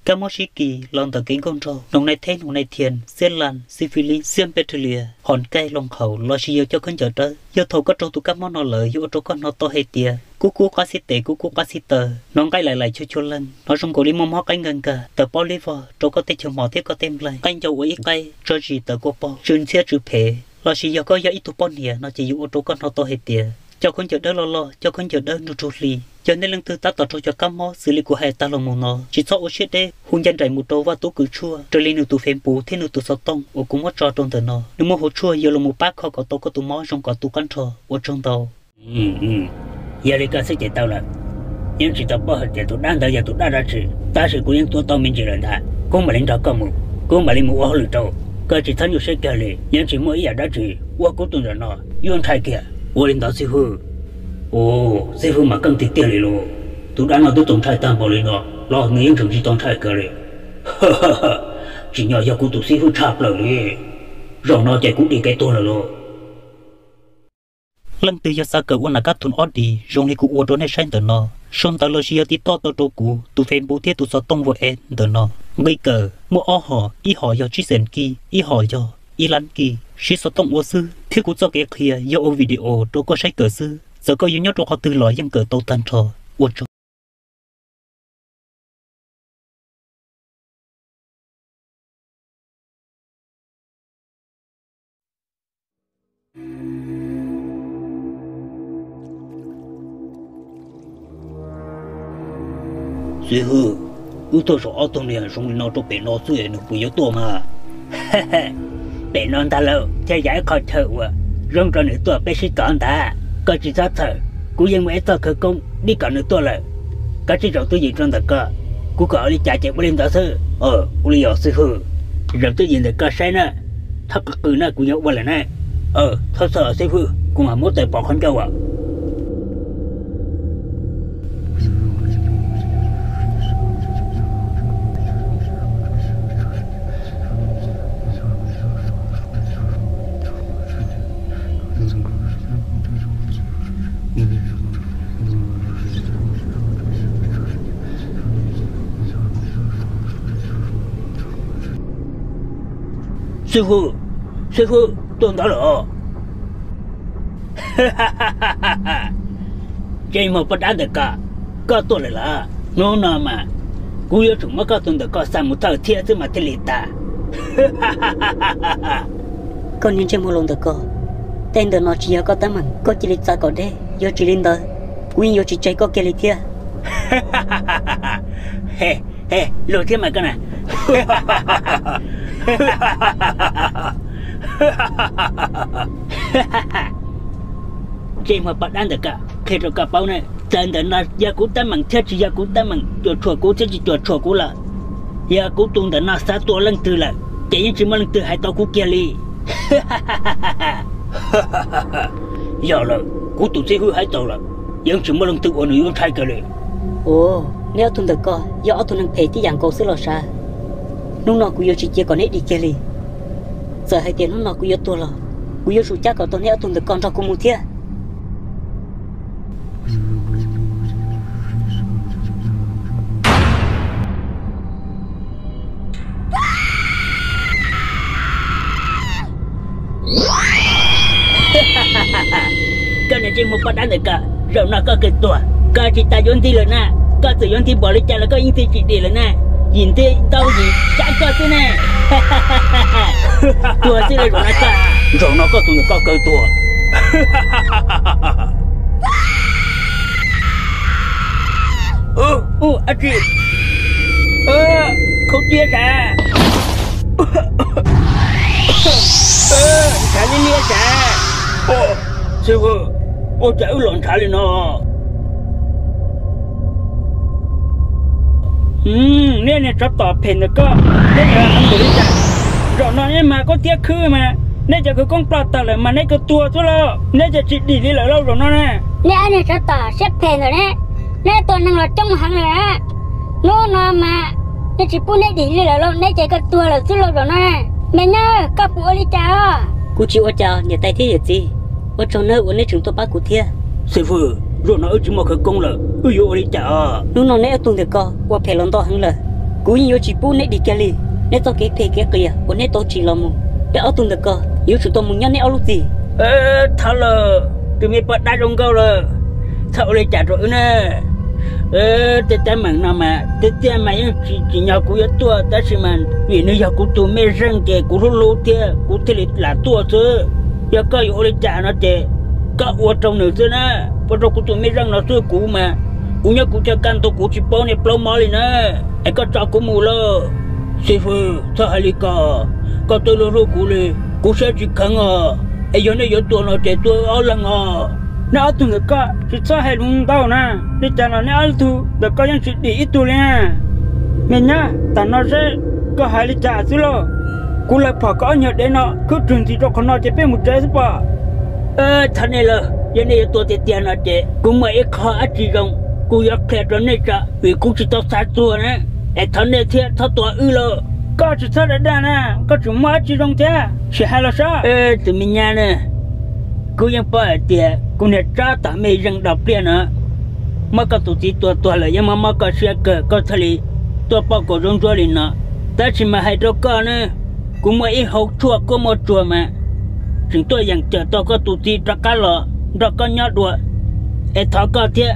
Kab mob sib kis los ntawm kev nkaug nraug, noo nai theb, noo nai thias, xiab las, xi fis lis, xiab npes rhwv lias, hom kaij, loos qhaum lossis yog coj khaub ncaws dawb. Yog thaum koj raug tus kab mob no lawm yuav ua rau koj hnov tau hais tias kub kub qab xib tes, kub kub qab xib taw, hnov nqaij laim laim chua chua leeg, hnov zoo nkaus li muaj mob qaib nkag nkag, tawv paub li vog rau koj tej chaw hmo thiab koj tej nplaig, qaib ncau ua ib qaib, tsawv zis tawv kua paug, tsw ntxhiab tsw phem. Lossis yog koj yog ib tug poj niam no ces yuav ua rau koj hnov tau hais tias cov khaub ncaws dawb loj loj, cov khaub ncaws dawb nrug nrug hli. Yog nej leej twg tab tom raug cov kab mob xws li kuv hais tag los mus no, tsis txhob ua siab deb, hu ncaj nraim mus rau Vaj Tub Kws Tshuaj raws li nws tus Facebook thiab nws tus xov tooj uas kuv muab tso rau ntawm no. Nws muaj hauv tshuaj yuav los mus pab kho kom tau koj tus mob zoo kom tu qab nrho. Ua tsaug ntau. Yog li koj xwb ces tau lawm. Yeej tsis tau paub hais tias tus dab ntawd yog tus dab dab tsi, tab sis kuv yeej tuav tau me ntsis lawm ntag. Kuv mam li nrog koj mus, kuv mam li mus ua hauj lwm rau. Koj tsis txhob nyuaj siab kiag li, yeej tsis muaj ib yam dab tsi. Ua kuv tus ntawm no yuav ntshai kiag. Ua li ntawd xib hwb. Ua, xib hwb mas keej tiag tiag li lauj. Tus dab no twb txaus ntshai tag npaum li no los nws yeej tseem tsis tau ntshai kiag li. Tsim nyog yog kuv tus xib hwb tshaj plaws li. Zaum no ces kuv dim kev tuag lawm lauj. Leej twg yog xav kawm ua nas kab thum ob D zoo li kuv ua rau nej saib ntawm no, sau ntawv lossis yog tiv toj tau rau kuv tus Facebook thiab tus xov tooj WhatsApp ntawm no. Nqi kawm muaj ob hom, ib hom yog tsib xees kij, ib hom yog ib lab kij. Siv xov tooj ua xwb thiab kuv txoj kev qhia yog ua video rau koj saib kawm xwb. Txawm koj yuav nyob rau qhov twg los yeej kawm tau tag nrho. Ua tsaug. Xib hwb, wb tuaj saum ob tug niag zoo li no rau pem no xwb es nws puas yuav tuaj mas? Pem no ntag lauj, thiaj yog ib qho chaw uas zoo rau nws tuaj peb sib tov ntag. Koj tsis txhob txhawj, kuv yeej muaj ib txoj khawv koob dib kom nws tuaj lawm. Koj sim zaum twj ywm rau ntawm koj, kuv kom ua li cas ces ua li ntawd xwb. Ua li os xib hwb, zaum twj ywm ntawm koj saib na, txhob qw qw na, kuv yuav ua lawm na. Txhob txhawj xib hwb, kuv mam muab tais pos qhov ncauj as. Xib hwb, xib hwb, tuaj ntawd lawm os. Ntsej muag poj dab ntawm ko, koj tuaj lawm los? Hnub no mas kuv yuav tsum muab koj tus ntawm ko xa mus thawj thiab xwb mas thiaj li tas. Koj niag ntsej muag laus ntawm ko, tej ntawm no tsis yog koj teeb meem, koj cia li txav kom deb, yog tsis li ntawd kuv yeej yuav tsis tseg koj kiag li thiab. He, luag thiab mas koj na. Ntsej muag poj dab ntawm ko, qhia rau koj paub na, txawm ntawm no yog kuv teeb meem thiab tsis yog kuv teeb meem, cuam tshuam kuv thiab tsis cuam tshuam kuv los, yog kuv tus ntawm no xav tua leej twg lawm ces yeej tsis muaj leej twg hais tau kuv kiag li. Yog lawm, kuv tus xib hwb hais txaus lawm, yeej tsis muaj leej twg uas nws yuav ntshai kiag li. Ua, neb ob tug ntawm ko yog ob tug neeg phem tib yam nkaus xwb los sav. Hnub no kuv yuav tsis cia kom neb dim kiag li. Txawm hais tias hnub no kuv yuav tuag los kuv yuav tsum cab kom tau neb ob tug ntawm ko nrog kuv mus thiab. Koj niag ntsej muag poj dab ntawm ko, zaum no koj kawg tuag, koj tsis tas yuav nti lawm na. Koj txawm yuav nti npaum li cas los koj yeej nti tsis dim lawm na. Yim nti ntau yim tsab koj xwb ne. Tuag xwb lawm zaum no koj. Zaum no koj tus ntawm koj kawg tuag. Ub, ab tsi, khaub tiab sav, ntshav liab liab sav. Xib hwb, ua cas wb los ntshav li no? Neb niag tsov tom phem ntawm koj, neb cov hais lus li cas? Zaum no neb mas khaub tiab khwb mas, neb cov khawv koob ploj tawm lawm mas neb kawg tuag xwb lauj, neb cov tsis dim li lawm lauj zaum no na. Neb ob niag tsov tom siab phem ntawm ne, neb tua neeg los coob heev lawm na. Hnub no mas neb tsis pub neb dim li lawm lauj, neb ces kawg tuag lawm xwb lauj zaum no na. Me nyab, koj puas ua li cas os? Kuv tsis ua cas niam tais thiab yawm txiv, ua tsaug nawb uas neb tseem tuaj pab kuv thiab. Xib fwb, zaum no wb tsis muaj khawv koob lawm, wb yuav ua li cas os? Hnub no neb ob tug ntawm ko ua phem los ntau heev lawm. Kuv yeej yuav tsis pub neb dim kiag li. Neb txoj kev phem kev qias uas neb tau tsim los mus, peb ob tug ntawm ko yuav tsum tau mus nyob neb ob lub txim. Thov lawm, tus me poj dab zoo nkauj lawm, txhob ua li cas rau wb na. Tej teeb meem no mas tiag tiag mas yeej tsis tsim nyog kuv yuav tuaj, tab sis mas vim nws yog kuv tus mej zeej ces kuv hlub hlub thiab kuv thiaj li lam tuaj xwb. Yog koj yuav ua li cas no ces koj ua rau nws xwb na, ua rau kuv tus mej zeej no xwb. Kuv mas kuv nyob kuv chaw kaj ntug, kuv tsis paub niaj plaub mob li na. Es koj tso kuv mus lauj. Xib fwb, txhob hais li ko, koj twb hlub hlub kuv li, kuv siab tsis kheev os. Es yog nej yuav tua no ces tua wb ob leeg os. Neb ob tug ntawm ko tsis txhob hais lus ntau na, li cas los neb ob tug ntawm ko yeej tsis dim ib tug li na. Me nyab, tam no seb koj hais li cas xwb lauj. Kuv lawv phom koj ob nyuag dev no khwb rwg ntxiv rau qhov no ces peb mus tsev xwb pob. Thov nej lawm, yog nej yuav tua tiag tiag no ces kuv muaj ib qho dab tsi zoo kuv yuav qhia rau nej tso, vim kuv tsis tau xav tuag na. Es thov nej thiab txhob tua wb lauj. Koj tsis txhob dag dag na, koj tseem muaj dab tsi zoo thiab, sim hais los saib. Tus me nyab na, kuv yeej paub hais tias kuv niag tsab tom mej zeej dos pliaj no muab koj tus txiv tua tuag lawm, yeej mob mob koj siab kawg koj thiaj li tuaj pauj kaus zaub ntsuab li no. Tab sis mas hais rau koj na, kuv muaj ib hauv tshuaj kub muaj tsuag mas tseem tuaj yeem cawm tau koj tus txiv rov qab los nrog koj nyob dua. Es thov koj thiab,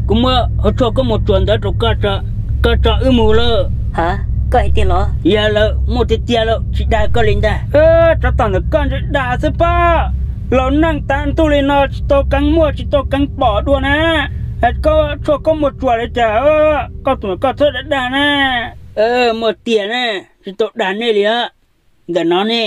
kuv muab hauv tshuaj kub muaj tsuag ntawd rau koj tso, koj tso wb mus lauj. Ha, koj hais tiag los? Yog lawm, muaj tiag tiag lawm, tsis dag koj li ntag. Tsov tom ntawm koj ntshe dag xwb pob. Laus neej tav ntuj li no tsis tau keev muaj tsis tau keev pom dua na. Koj tshuaj kub muaj tsuag li cas, koj tus ntawm koj txhob dag dag na. Muaj tiag na, tsis tau dag nej li os. Ntawm no ne.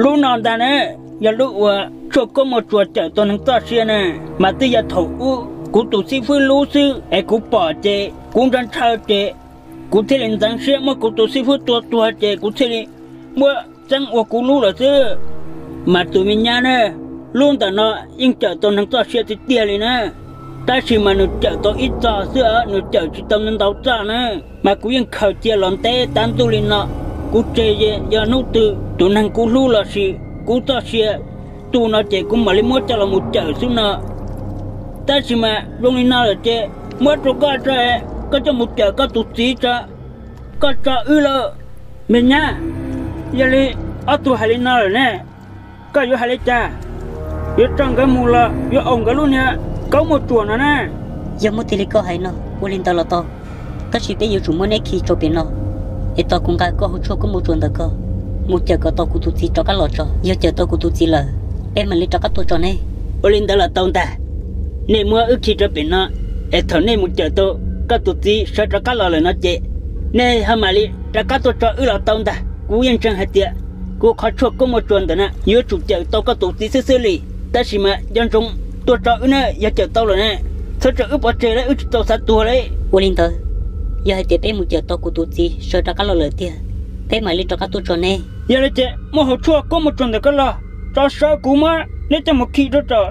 Lub no ntag na, yog lub uas tshuaj kub muaj tsuag cawm tau neeg txoj sia na. Mas twb yog thaum ub kuv tus xib fwb lub xwb es kuv pom ces kuv ntshaw ntshaw ces kuv thiaj li ntxeev siab muab kuv tus xib fwb tua tuag ces kuv thiaj li muab txeeb ua kuv lub lawm xwb. Mas tus me nyab na, lub ntawm no yeej cawm tau neeg txoj sia tiag tiag li na. Tab sis mas nws cawm tau ib txoj xwb, nws cawm tsis tau ntau txoj na. Mas kuv yeej khaws cia los ntev tav ntuj li no, kuv tseg yog hnub twg tus neeg kuv hlub los sis kuv txoj sia tu no ces kuv mam li muab coj los mus cawm xwb no. Tab sis mas zoo li no lawm ces muab rau koj tso, koj coj mus cawm koj tus txiv tso, koj tso wb lawm. Me nyab, yog li ob tug hais li no lawm ne, koj yuav hais li cas? Yuav tso nkawd mus los yuav aum nkawd lub niag kub muaj tsuag no na? Yog muaj tiag li koj hais no, ua li ntawd los tau. Tab sis peb yuav tsum muab neb khi rau pem no, es tos kuv nqa koj hauv tshuaj kub muaj tsuag ntawm ko mus cawm kom tau kuv tus txiv rov qab los tso. Yog cawm tau kuv tus txiv lawm, peb mam li rov qab tuaj tso neb. Ua li ntawd los tau ntag. Nej muab wb khi rau pem no, es thaum nej mus cawm tau koj tus txiv sawv rov qab los lawm no ces nej ho mam li rov qab tuaj tso wb los tau ntag. Kuv yeej ntseeg hais tias kuv qhov tshuaj kub muaj tsuag ntawm na yuav tsum cawm tau koj tus txiv xwb xwb li. Tab sis mas nco ntsoov tuaj tso wb na, yog cawm tau lawm na, txhob tso wb pov tseg lawm, wb tsis tau xav tuag li. Ua li ntawd, yog hais tias peb mus cawm tau kuv tus txiv sawv rov qab los lawm tiag, peb mam li rov qab tuaj tso neb. Yog li ces muab hauv tshuaj kub muaj tsuag ntawm ko los, tso sawv kuv muab neb coj mus khi rau tom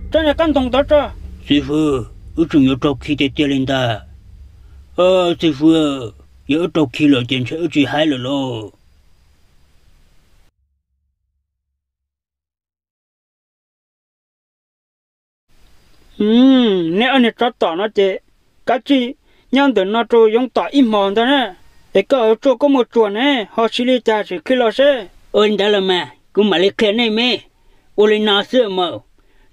tsob niag qab ntoo ntawd tso. Xib fwb, wb tseem yuav raug khi tiag tiag li ntag. Xib fwb, yog wb raug khi lawm ces ntshe wb tsis haib lawm lauj. Neb ob niag tsov tom no ces kav tsij nyob ntawm no rau yoov tom ib hmos ntag na. Es koj hauv tshuaj kub muaj tsuag ne, ho siv li cas tseem khi los seb. Ua li ntawd los mas kuv mam li qhia nej me. Ua li no xwb mas,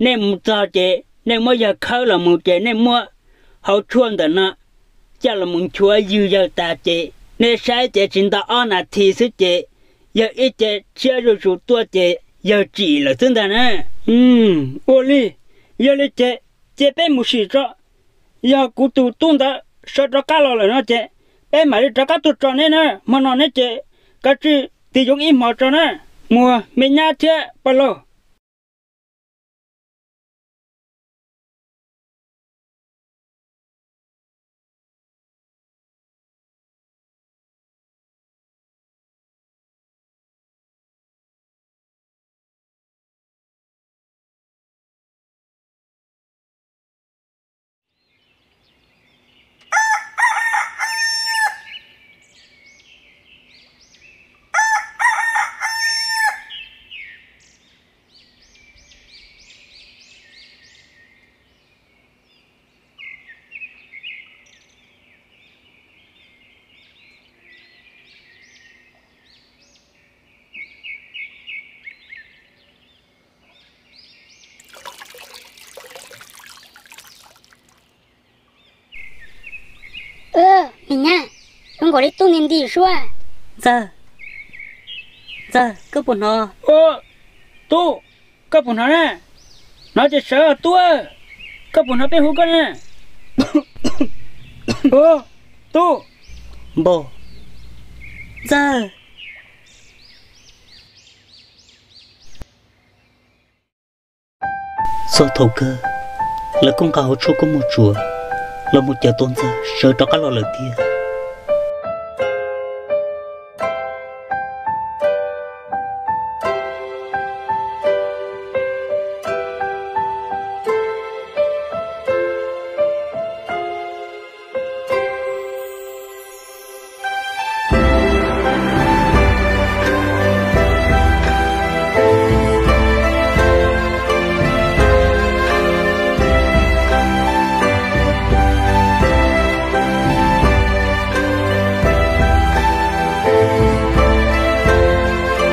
nej mus txog ces nej muab yawg khawb los mus ces nej muab hauv tshuaj ntawm no coj los mus nchuav ywg yawg tas ces nej saib ces tsis nto ob nas this xwb ces yawg ib ce tshiab zuj zus tuaj ces yawg tsim lawm xwb ntag na. Ua li, yog li ces cia peb mus sim tso. Yog kuv tus tub ntawd sawv rov qab los lawm no ces peb mam li rov qab tuaj tso neb na. Hmo no neb ces kav tsij tig yoov ib hmos tso na, muag me nyab thiab pog laug. Me nyab, zoo nkaus li tub nti nti suab. Ntxawg, Ntxawg, koj puas hnov? Tub, koj puas hnov na? Hnov ces sawv os tub, koj puas hnov peb hu koj na? Tub. Npau, Ntxawg. Txog thaum kawg, lawv kuj nqa hauv tshuaj kub muag tsuas los mus caw tau Ntxawg sawv rov qab los lawm thiab.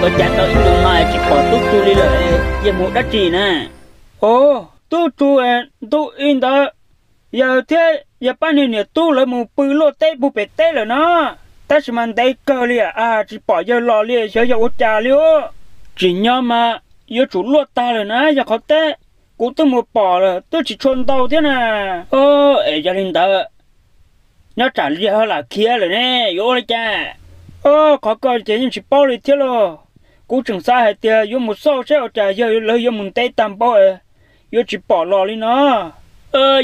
Ua cas tau ib ntus no tsis pom tub Tsu li lawm, yog mus dab tsi na? Os, tub Tsu, ntu ib ntawd yawg thiab yawg pab niag niam tub lawv mus pw luaj teb puag pem teb lawm no, tab sis mas ntev kawg li, tsis pom yawg los li, xyov yog ua cas li os. Tsim nyog mas yuav tsum luaj tag lawm na, yog qhov teb kuv twb mus pom lawm twb tsis tshua ntau thiab na. Es yog li ntawd, nyob tsam yawg ho lam khiav lawm ne, yuav ua li cas? Qhov ko ces yeej tsis paub li thiab lauj. Kuv tseem xav hais tias yuav mus xauj seb ua cas yawg lawv yuav mus ntev tag npaum, yuav tsis pom los li no.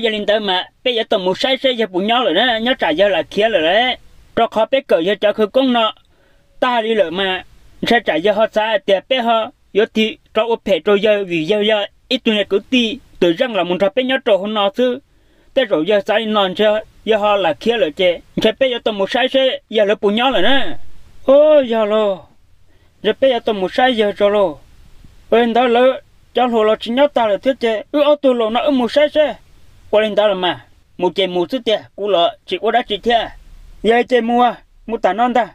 Yog li ntawd mas peb yuav tau mus saib seb yawg puas nyob lawm na, nyob tsam yawg lam khiav lawm lauj. Rau qhov peb kawm yawg cov khawv koob no tag li lawm mas ntshai tsam yawg ho xav hais tias peb ho yuav tig rov ua phem rau yawg vim yawg yog ib tug niag kwv tij twm zeej los mus nrog peb nyob rau hauv no xwb. Tej zaum yawg xav li no ntshe yawg ho lam khiav lawm ces ntshe peb yuav tau mus saib seb yawg lawv puas nyob lawm na. Yog lauj, ntshe peb yuav tau mus saib yawg tso lauj. Ua li ntawd lawv cov hluas los tsis nyob tag lawm thiab ces wb ob tug laus no wb mus saib seb. Ua li ntawd los mas, mus ces mus xwb tiag, kuv los tsis ua dab tsi thiab. Yog ces mus, mus tam no ntag.